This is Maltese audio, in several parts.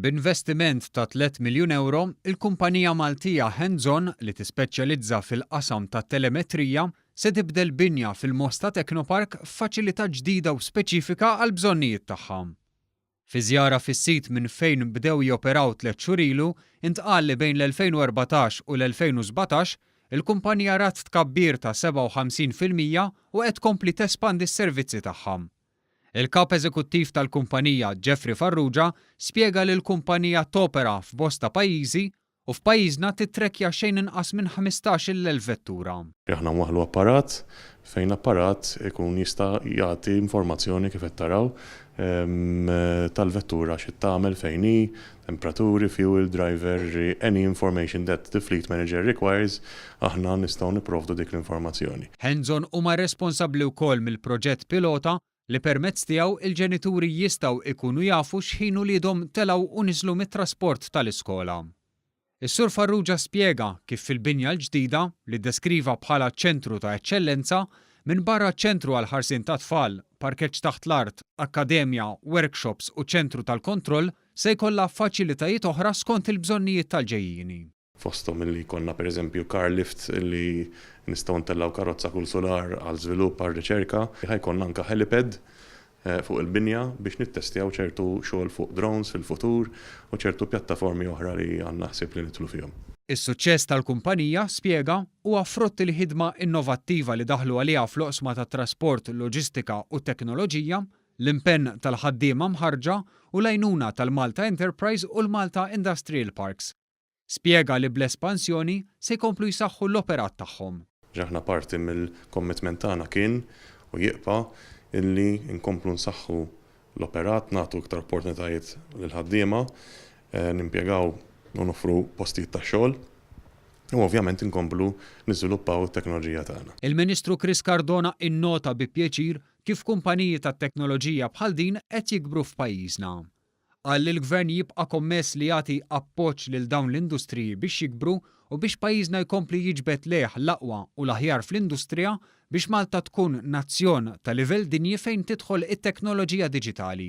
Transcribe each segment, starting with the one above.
B'investiment ta' tlett miljun ewro, il-kumpanija Maltija Hands-On li tispeċjalizza fil-qasam tat-telemetrija se tibdel binja fil-Mosta Technopark f'faċilità ġdida u speċifika għall-bżonnijiet tagħha. Fi żjara fis-sit minn fejn bdew joperaw tlett xhur ilu, intqal li bejn l-2014 u l-2017, il-kumpanija rat tkabbir ta' 57% u qed tkompli tespandi s-servizzi tagħha. Il-Kap Eżekuttiv tal-kumpanija, Jeffrey Farrugia, spjega li l-kumpanija topera f'bosta pajjiżi u f'pajjiżna tittrekkja xejn inqas minn 15-il elf vettura. Aħna nwaħħlu apparat fejn l-apparat ikun jista' jagħti informazzjoni kif qed taraw tal-vettura xi tagħmel, fejn hi, temperaturi, fuel, driver, any information that the fleet manager requires, aħna nistgħu nipprovdu dik l-informazzjoni. Hands-On huma responsabbli wkoll mill-proġett pilota li permezz tiegħu il-ġenituri jistgħu ikunu jafu x'ħin uliedhom telgħu u niżlu mit-trasport tal-iskola. Is-Sur Farrugia spjega kif fil-binja l-ġdida, li ddeskriva bħala ċentru ta' eċċellenza, minbarra ċentru għall-ħarsien tat-tfal, parkeġġ taħt l-art, akkademja, workshops u ċentru tal-kontroll, se jkollha faċilitajiet oħra skont il-bżonnijiet tal-ġejjieni. Fosthom illi jkollna pereżempju car lift illi nistgħu ntellgħu karozza kull sular għal żvilupp, għal riċerka. Ħa jkollna anke helipad fuq il-binja biex nittestjaw ċertu xogħol fuq drones fil-futur u ċertu pjattaformi oħra li għandna ħsieb li nidħlu fihom. Is-suċċess tal-kumpanija, spjega, huwa frott il-ħidma innovattiva li daħlu għaliha fl-oqsma tat-trasport, loġistika u teknoloġija, l-impenn tal-ħaddiema mħarrġa u l-għajnuna tal-Malta Enterprise u l-Malta Industrial Parks. Spjega li bl-espansjoni se jkomplu jsaħħu l-operat tagħhom. Aħna parti mill-commitment tagħna kien u jibqa' illi nkomplu nsaħħu l-operat, nagħtu iktar opportunitajiet lill-ħaddiema, nimpjegaw u noffru postijiet ta' xogħol u ovvjament inkomplu niżviluppaw it-teknoloġija tagħna. Il-Ministru Chris Cardona innota bi pjaċir kif kumpaniji tat-teknoloġija bħal din qed jikbru f'pajjiżna. Qal li l-Gvern jibqa' kommess li jagħti appoġġ lil dawn l-industriji biex jikbru u biex pajjiżna jkompli jiġbed lejh l-aqwa u l-aħjar fl-industrija biex Malta tkun nazzjon ta' livell dinji fejn tidħol it-teknoloġija diġitali.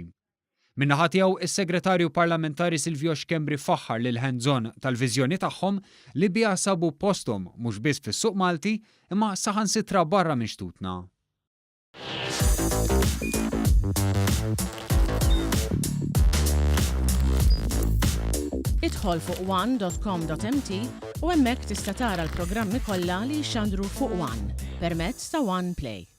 Min-naħa tiegħu, is-Segretarju Parlamentari Silvio Schembri faħħar lil Hands On tal-viżjoni tagħhom li biha sabu posthom mhux biss fis-suq Malti imma saħansitra barra minn xtutna. Idħol fuq one.com.mt u hemmhekk tista' tara l-programmi kollha li jixxandru fuq One permezz ta' One Play.